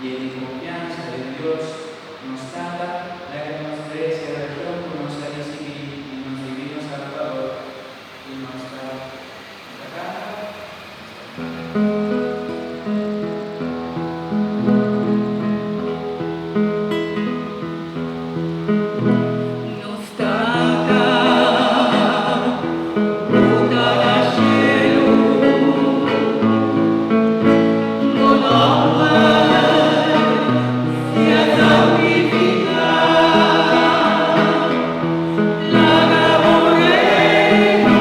Yen di konfiansa den Dios, nos Tata, laga nos drecha e rashon ku nos a risibí di nos Divino Salbador, i nos ta nos ta kanta, nos ta kanta. Nos Tata, ku ta na shelu, bo nòmber sea santifiká, laga bo reino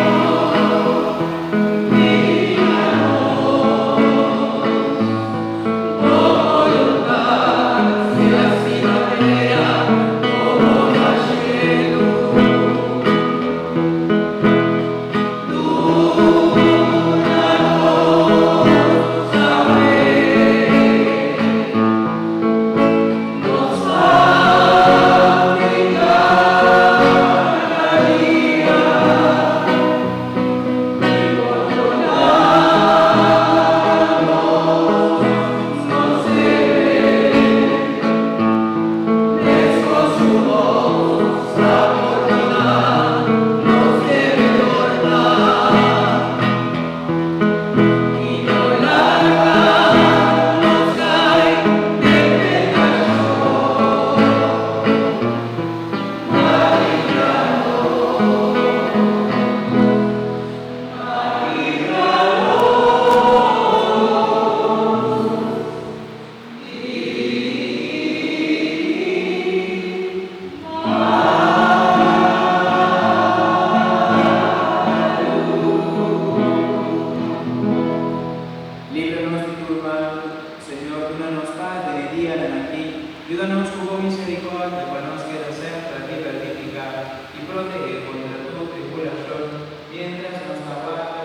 bini na nos, bo boluntat sea hasí na tera komo na shelu. Duna nos awe nos pan di kada dia, i pordoná nos nos debe, meskos ku nos a pordoná nos debedornan. I no laga nos kai den tentashon, ma libra nos, ma libra nos di Libra nos di tur mal, Señor, duna nos pas den e dianan aki. Yuda nos ku bo miserikòrdia pa nos keda semper liber di piká i protehé kontra tur tribulashon miéntras nos ta warda.